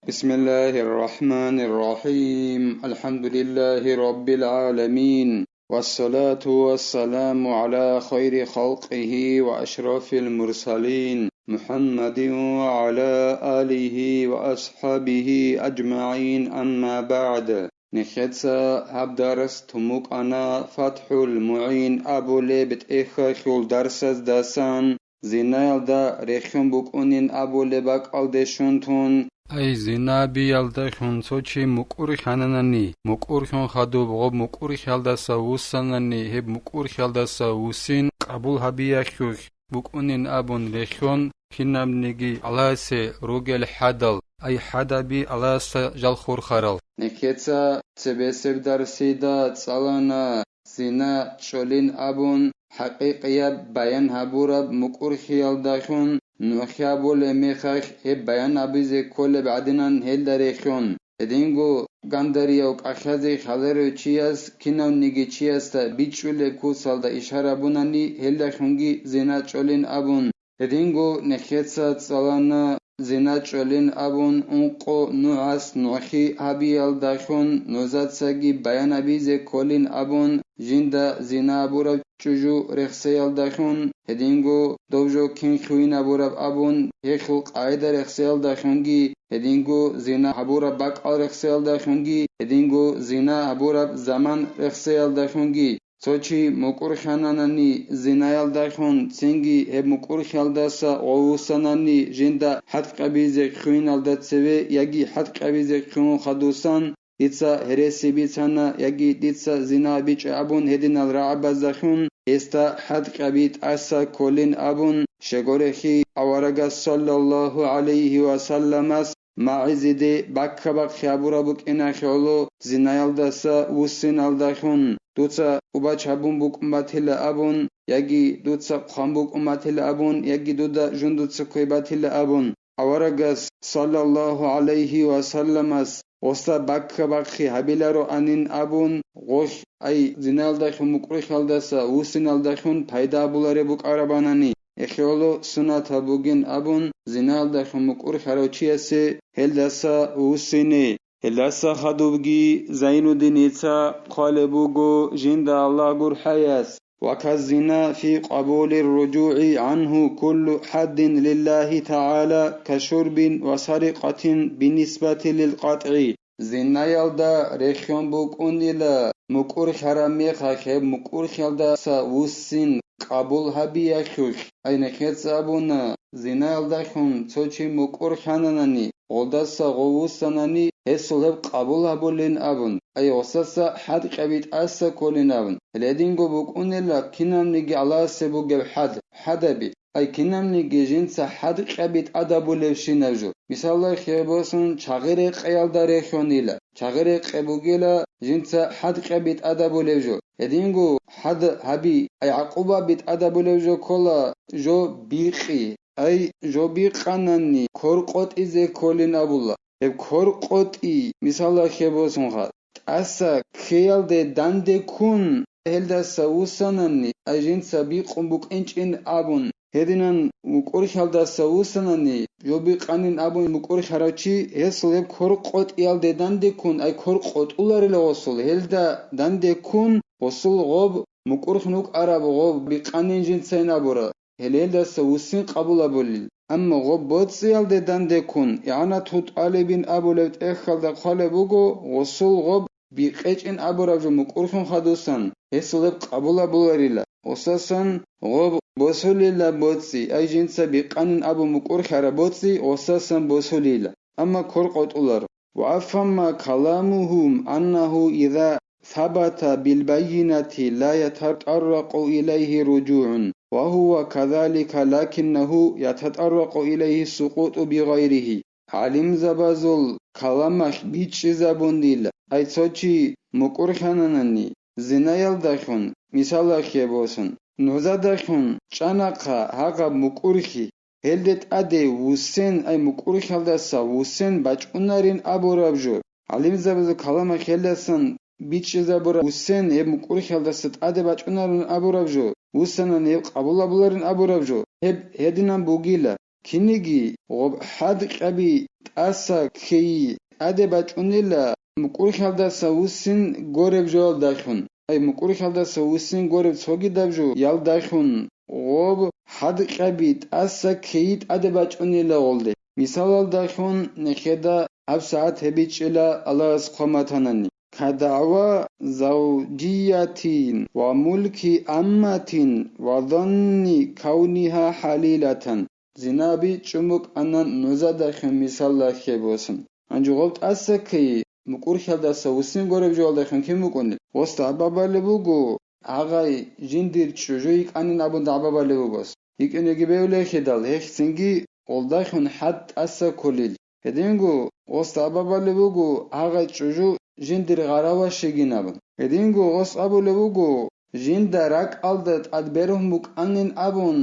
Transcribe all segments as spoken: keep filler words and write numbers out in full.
بسم الله الرحمن الرحيم. الحمد لله رب العالمين. والصلاة والسلام على خير خلقه وأشرف المرسلين محمد وعلى آله وأصحابه أجمعين، أما بعد. Нехеца гьаб дарс тумукъана ФатхӀул МугӀин абулеб тӀехьалъул дарсаздасан, зинаялда рехьун букӀунин абулеб бакӀалде щун тун. Ай, зинабиялдалъун цо чи мукӀурхьананани, мукӀурхьун хадуб гъоб мукӀурхьалдаса вуссанани, гьеб мукӀурхьалдаса вуссин къабул гьабиялъулъ букӀунин абун рехьун, кинабниги Аллагьасе ругел хӀадал, ай, хӀадаби Аллагьасда жал хурхарал. Нехеца цебесеб дарсида цӀалана, зина чӀолин абун, хӀакъикъияб баян гьабураб мукӀурхьиялдалъун нухь гьабулеб мехалъ гьеб баян гьабизе кколеб гӀадинан гьелда рехьун. Гьединго гандарияв кӀалъазе хьаларев чияс кинавниги чиясда бичӀчӀулеб куцалда ишара бунани, гьелдалъунги зина чӀолин абун. Гьединго нехеца цӀалана, зина чӀолин абун, ункъо нугӀас нухь гьабиялдалъун нузацаги баян гьабизе кколин абун, жинда зина гьабураб чӀужу рехсеялдалъун, гьединго дов жо кин хвинабураб абун, гьелъул къагӀида рехсеялдалъунги, гьединго зина гьабураб бакӀал рехсеялдалъунги, гьединго зина гьабураб заман рехсеялдалъунги. Цо чи мукӀурхьананани зинаялдалъун, цинги гьеб мукӀурхьалдаса гъовусанани жинда хӀатӀкъабизе хвиналда цеве яги хӀатӀкъабизе хвинун хадусан, дица гьереси бицана яги дица зина бичӀчӀа абун гьединал рагӀабаздалъун, гьесда хӀатӀкъаби тӀаса кколин абун, щегорехи аварагас саллаллагьу гӀалайгьи ва салламас магӀизиде бакка-бахъи гьабураб букӀиналъе гӀоло, зинаялдаса вуссиналдалъун, дуца убач гьабун букӀун батила абун, яги дуца хъван букӀун батила абун, яги дуда жундуца кквей батила абун. Аварагас, саллаллагьу гӀалайгьи ва салламас, гъосда бакка-бахъи гьабилароанин абун, гъолъ, ай, зинаялдалъун мукӀурхьалдаса вуссиналдалъун пайда абулареб букӀарабанани, эхиоло сунатаб бугин абун, зинаялдалъун мукӀурхьарав чиясе гьелдаса вуссине. Гьелдаса хадубги Зайнуддиница хъвалеб буго жинда Аллагь гурхӀаяс: «وكالزنا في قبول الرجوع عنه كل حد لله تعالى كشرب وسرقة بالنسبة للقطع». Зинаялда рехьон букӀунила мукӀурхьараб мехалъ гьеб мукӀурхьалдаса вуссин къабул гьабиялъулъ. Ай, нехеца абуна, зинаялдалъун цо чи мукӀурхьананани, гъолдаса гъов вуссанани, гьесул гьеб къабул гьабулин абун, ай, гъосаса хӀатӀкъаби тӀаса кколин абун. Гьединго букӀунила кинабниги Аллагьасе бугеб хӀад, хӀадаби. Ай, кинабниги жинца хӀатӀкъаби тӀадабулебщинаб жо. Мисалалъе босун, чагъи рекъеялда рехьонила. Чагъи рекъе бугила жинца хӀатӀкъаби тӀадабулеб жо. Гьединго хӀад гьаби, ай, гӀакъубаби тӀадабулеб жо ккола жо бикъи. Ай, жо бикъанани, кор къотӀизе кколин абула. Гьеб кор къотӀи, мисалалъе босунха, тӀаса ккеялде данде ккун, гьелдаса вуссанани, ай, жинца бикъун букӀинчӀин абун, гьединан мукӀурхьалдаса вуссанани, жо бикъанин абун мукӀурхьарав чи, гьесул гьеб кор къотӀиялде данде ккун, ай, кор къотӀуларила гъосул, гьелда данде ккун, гъосул гъоб мукӀурхьун вукӀараб гъоб бикъанин жинцайин абура. Гьелелдаса вуссин къабул абулел. Амма гъоб боцӀиялде данде ккун, игӀанату тӀалибин абулеб тӀехьалда хъвалеб буго, гъосул гъоб бикъечӀин абураб жо мукӀурхьун хадусан, гьесул гьеб къабул абуларила. Гъосасан гъоб босулила боцӀи, ай жинца бикъанин абун мукӀурхьараб боцӀи гъосасан босулила, амма кор къотӀуларо. وأفهم كلامهم أنه إذا ثبت بالبينة لا يتطرق إليه رجوع، وهو كذلك لكنه يتطرق إليه السقوط بغيره. ГӀалимзабазул каламалъ бичӀчӀизабунила, ай цо чи мукӀурхьананани, зинаялдалъун, мисалалъе босун, нузадалъун чӀанахъа гьагъаб мукӀурхьи, гьелде тӀаде вуссен, ай мукӀурхьалдаса вуссен бачӀунарин абураб жо. ГӀалимзабазул каламалъ гьелдасан бичӀчӀизабураб вуссен гьеб мукӀурхьалдаса тӀаде бачӀунарин абураб жо, вуссанани гьеб къабул абуларин абураб жо, гьеб гьединан бугила. кинниги гъоб хӀадкьаби тӀаса ккейи тӀаде бачӀунила мукӀурхьалдаса вуссин гореб жоялдалъун, ай мукӀурхьалдаса вуссин гореб цогидаб жоялдалъун гъоб хӀадкьаби тӀаса ккейи тӀаде бачӀунила гъолде. Мисалалдалъун, нехеда гьабсагӀат гьебичӀила Аллагьас хъван батанани: «КадагӀва завжиятин ва мулки амматин ва занни кавниха халилатан». Зинаби чӀумукӀанан нузадахъе мисалда хебосан. Гьанже гъоб тӀаса ккей, мукӀурхьалдаса вуссин гореб жоялдахъе кин букӀунеб? Гъос дагӀба балеб буго, гьагъай жиндир чӀужу йикӀанин абун дагӀба балеб бугос. ЙикӀинеги бевлехидал, гьехцинги гъолдахъун хӀад тӀаса кколил. Гьединго гъос дагӀба балеб буго, гьагъай чӀужу жиндир гъаравашигин абун. Гьединго гъос абулеб буго, жинда ракӀалда тӀад бергьун букӀанин абун,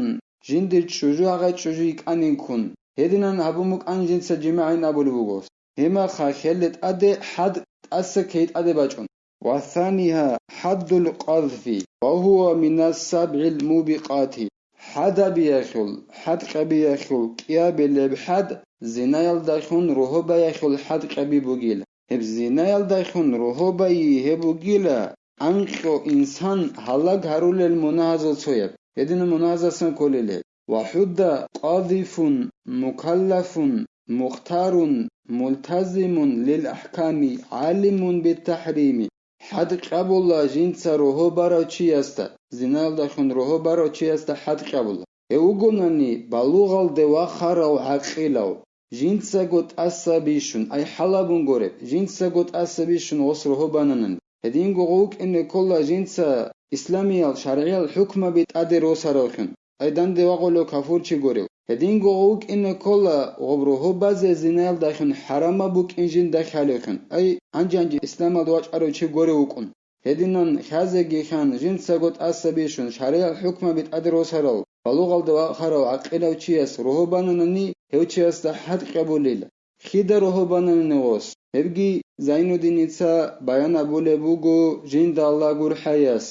жиндир чӀужу гьагъай чӀужу йикӀанин ккун. Гьединан гьабун букӀан жинца жимагӀин абулеб буго. Гьебмаха хьелде тӀаде хӀад тӀаса ккей тӀаде бачӀун. Ва саниха хӀаддул къазфи, ва гьува минас сабгӀил мубикъати. ХӀадабиялъул, хӀадкьабиялъул кӀиабилеб хӀад зинаялдалъун рогьобаялъул хӀадкьаби бугила. Гьеб зинаялдалъун рогьобайи гьеб бугила анкьго инсан гьалаг гьарулел мунагьазул цояб. Гьединаб мунагьаздасан кколел гьеб. Ва хӀудда къазифун, мукаллафун, мухтарун, мултазимун лил ахӀками, гӀалимун бит-тахӀрими. ХӀад кьабула жинца рогьо барав чиясда, зинаялдалъун рогьо барав чиясда хӀад кьабула. Гьев вугонани балугъалде вахарав гӀакъилав, жинцаго тӀаса бищун, ай хӀалабун гореб, жинцаго тӀаса бищун гъос рогьо бананани. Гьединго гъов вукӀине ккола жинца исламиял шаргӀиял хӀукмаби тӀаде росаравхъин, ай данде вагъулев кафурчи гурев. Гьединго гъов вукӀине ккола гъоб рогьо базе зинаялдахъун хӀарамаб букӀин жинда хьалевхъин, ай гьанже-гьанже исламалда вачӀарав чи гурев вукӀун. Гьединан хьазеги хьан, жинцаго тӀаса бищун шаргӀиял хӀукмаби тӀаде росарав, балугъалде вахарав гӀакъилав чияс рогьо бананани, гьев чиясда хӀад кьабулила. Хида рогьо бананани гъос? Гьебги Зайнуддиница баян абулеб буго жинда Аллагь гурхӀаяс: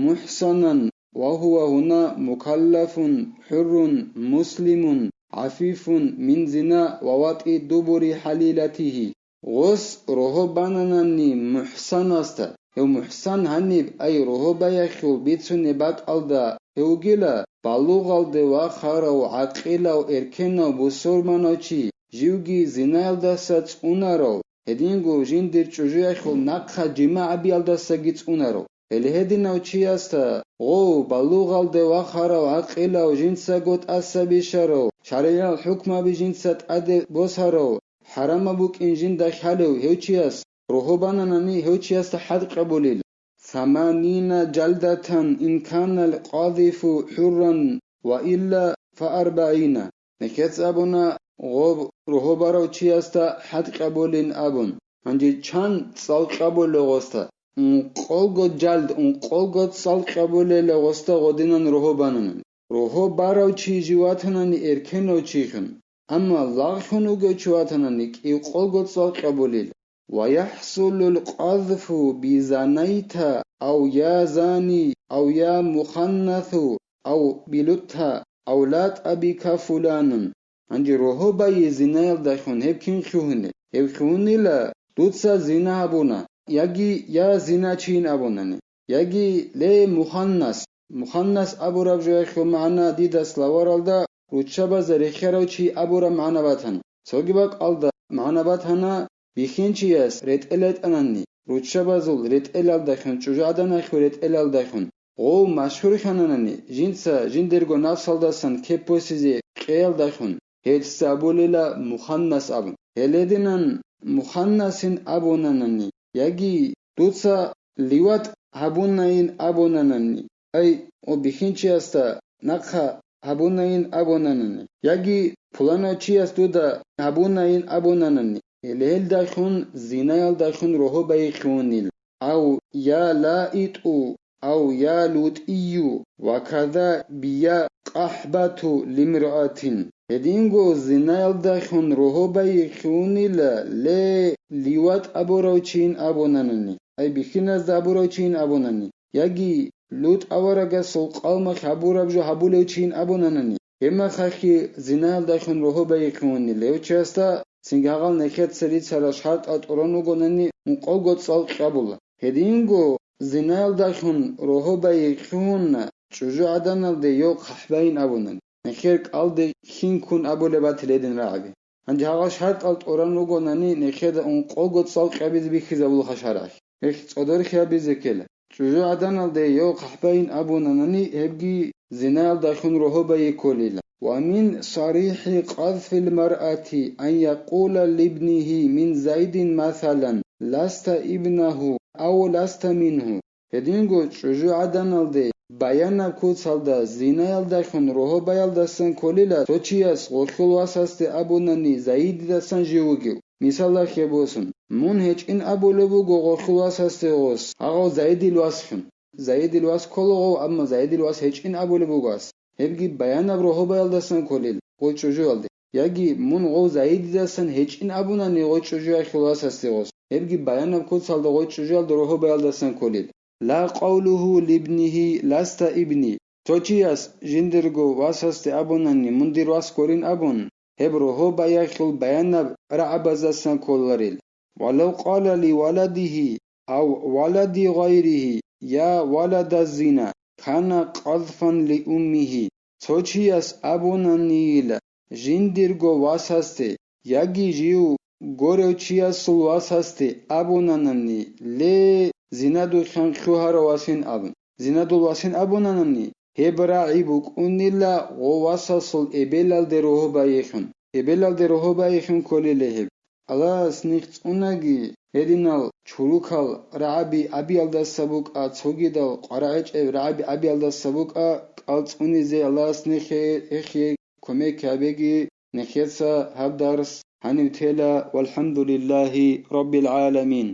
«МухӀсанан, ва гьува гьуна мукаллафун, хӀуррун, муслимун, гӀафифун мин зина ва ватӀи дубури халилатигьи». Гъос рогьо бананани мухӀсанасда, гьев мухӀсан гьаниб, ай рогьобаяхъул бицунеб бакӀалда гьев вугила, балугъалде вахарав гӀакъилав эркенав бусурманав чи, живги зинаялдаса цӀунарав, гьединго жиндир чӀужуяхъул нахъа жимагӀ гьабиялдасаги цӀунарав. Гьеле гьединав чиясда гъов, балугъалде вахарав гӀакъилав, жинцаго тӀаса бищарав, шаргӀиял хӀукмаби жинца тӀаде босарав, хӀарамаб букӀин жинда хьалев гьев чияс рогьо бананани, гьев чиясда хӀад кьабулил: «Саманина жалдатан ин канал къазифу хӀурран ва илла фа арбагӀина». Нехец абуна гъоб рогьо барав чиясда хӀад кьабулин абун. Гьанже чан цӀал кьабулел гъосда? Ункъолго жалд, ункъолго цӀал кьабулел гъосда гъодинан рогьо бананани. Рогьо барав чи жив ватанани эркенав чийхъун, амма лагълъун вугев чи ватанани кӀикъолго цӀал кьабулил. «Ва яхӀсулул къазфу би занайта, ав я зани, ав я муханнасу, ав билутта, ав ла тӀабика фуланун». Гьанже рогьо байи зинаялдахъун гьеб кин хьугьунел? Гьеб хьугьунила, дуца зина гьабуна, яги я зиначийин абунани, яги ле муханнас. Муханнас абураб жоялъул магӀна дида словаралда руччабазда рехиярав чи абураб магӀна батана. Цоги бакӀалда магӀна батана, бихьинчияс ретӀел ретӀанани, руччабазул ретӀелалдахъун, чӀужугӀаданахъе ретӀелалдахъун, гъов машгьурхьананани, жинца жиндирго нафсалдасан кеп босизе кьеялдахъун, гьелъ абулила муханнас абун. Гьелединан муханнасин абунанани, яги дуца ливат гьабунайин абунанани, ай, о бихьинчиясда нахъа гьабунайин абунанани, яги пуланав чияс дуда гьабунайин абунанани, гьелелдахъун зинаялдахъун рогьо байихьунил. Ав я лаитӀу, ав я лутӀию, ва када бия къахӀбату лимраатин. Гьединго зинаялдахъун рогьо байихьунила ле ливат абурав чийин абунанани, ай бихьиназда абурав чийин абунани, яги ЛутӀ аварагасул къавмалъ гьабураб жо гьабулев чийин абунанани, Гьебмехалъги зинаялдалъун рогьо байихьунани лев чиясда цинги гьагъал нехеца рицарал шартӀал тӀуран ругонани ункъолго цӀал кьабула. Гьединго зинаялдалъун рогьо байихьунна чӀужугӀаданалде йо хъахӀбайин абунани, нехер кӀалде хинккун абулеб батил гьедин рагӀаби. Гьанже гьагъал шартӀал тӀуран ругонани, нехеда ункъого цӀал кьабизе бихьизабулха шаргӀалъ. Гьелъ цӀодор хьабизе ккела. ЧӀужугӀаданалде йо хъахӀбайин абунанани, гьебги зинаялдалъун рогьо байи кколила. Ва мин сарихӀи къазфил маръати ан якъула либнигьи мин Зайдин масалан, ласта ибнагьу ав ласта мингьу. Гьединго чӀужугӀаданалде баянаб куцалда зинаялдалъун рогьо баялдасан кколила цо чияс гъолъул васасде абунани Заидидасан жив вугев. Мисалалъе босун, мун гьечӀин абулеб буго гъолъул васасде гъос, гьагъав Заидил васхъун. Заидил вас кколагъов, амма Заидил вас гьечӀин абулеб буго ас. Гьебги баянаб рогьо баялдасан кколел гъой чӀужуялде. Яги мун гъов Заидидасан гьечӀин абунани гъой чӀужуялъул васасде гъос. Гьебги баянаб куцалда гъой чӀужуялда рогьо баялдасан кколел. Ла къавлугьу либнигьи ласта ибни. Цо чияс жиндирго васасде абунани мун дир вас гурин абун, гьеб рогьо баяхьул баянаб рагӀабаздасан кколарел. Ва лав къала ли валадигьи ав валади гъайригьи, я валада зина, кана къазфан ли уммигьи. Цо чияс абунанийила жиндирго васасде, яги жив горев чиясул васасде абунанани, ле, зинадулъан лъугьарав васин абун. Зинадул васин абунанани, гьеб рагӀи букӀунила гъов васасул эбелалде рогьо байихьун. Эбелалде рогьо байихьун кколила гьеб. Аллагьас нихъ цӀунаги, гьединал чурукал рагӀаби абиялдаса букӀа, цогидал къварагӀечӀеб рагӀаби абиялдаса букӀа, кӀал цӀунизе Аллагьас нихъ гьехие кумек гьабеги, нехеца гьаб дарс гьанив тела, валхӀамдулиллагьи раббил гӀаламин.